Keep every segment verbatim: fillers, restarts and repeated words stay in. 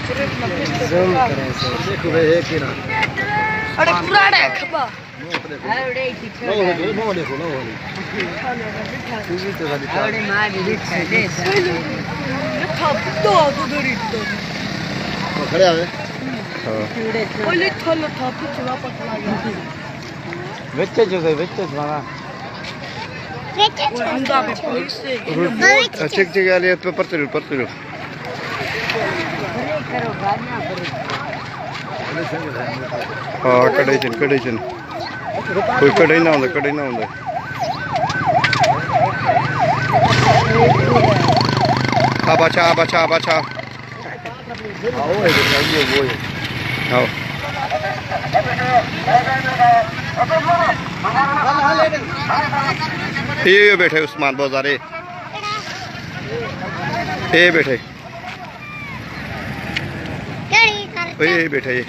زوم کریں سر۔ دیکھو بھائی، ایک ہی نا۔ اڑے پراڑا ہے کھبا۔ نو دیکھو، نو دیکھو، نو دیکھو۔ اڑے ماں دی ڈیکھ، ڈیکھ۔ کھب دو، دو، دو، دو۔ کھڑے ہوئے۔ ہاں۔ اولی تھل تھا، پچھلا پتلا۔ وچ جو گئے، وچ جو بنا۔ وچ جو۔ چیک، چیک، آ لے، پرتے رہو، پرتے رہو۔ ہاں، کڈھے چن، کڈھے چن۔ کوئی کڈھے نہ ہوندا، کڈھے نہ ہوندا۔ آ بچا، آ بچا، آ بچا۔ آؤ۔ اے، اے بیٹھے عثمان بازار، اے۔ اے بیٹھے۔ اے بیٹھے۔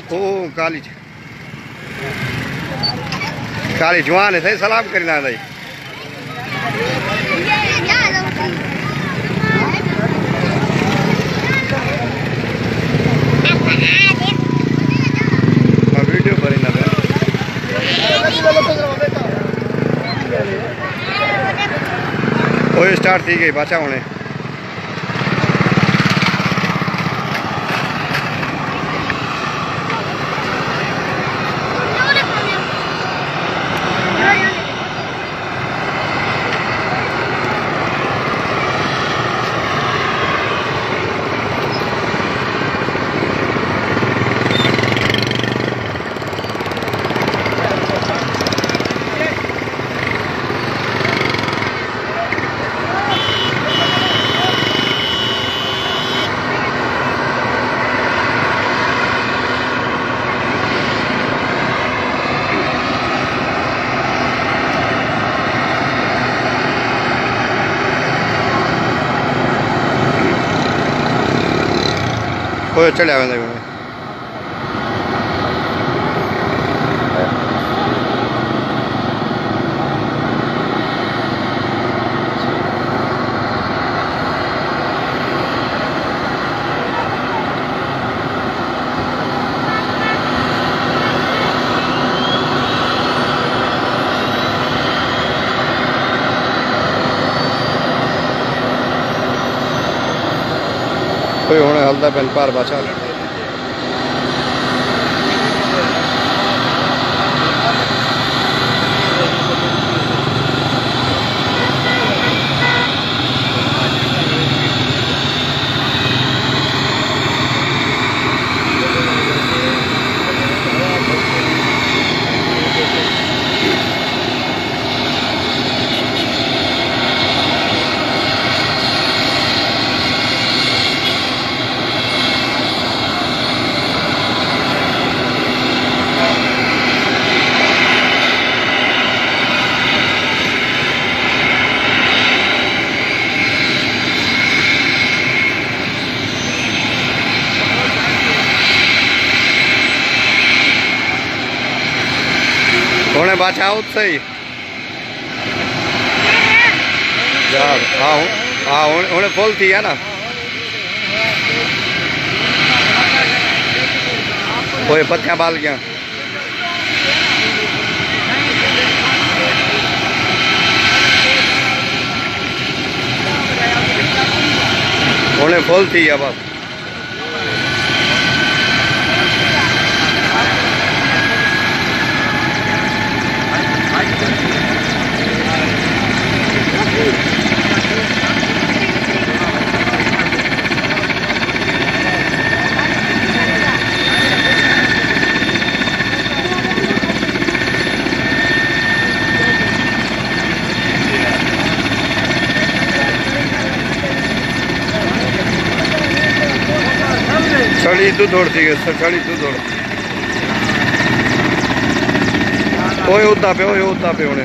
او کالی۔ کالی جوان ہے، سائیں، سلام کرنا ہے۔ میں ویڈیو بھری نہ پیا۔ اوئے، سٹارٹ تھی گئی، بچا ہونے۔ کوئی چڑھیا ویندا ہی کوئی۔ کوئی ہݨ ہلدا پن پار بچا۔ ہݨ بچا اتھے ہی۔ یار، ہاں، ہاں، ہݨ، ہݨ فل تھی ہے نا۔ اوئے پتیاں بال ڳیاں۔ ہݨ فل تھی ہے بس۔ چھڑی دو دوڑ تھی ڳئی، چھڑی دو دوڑ۔ اوئے اُݙدا پئے، اوئے اُݙدا پئے ہݨے۔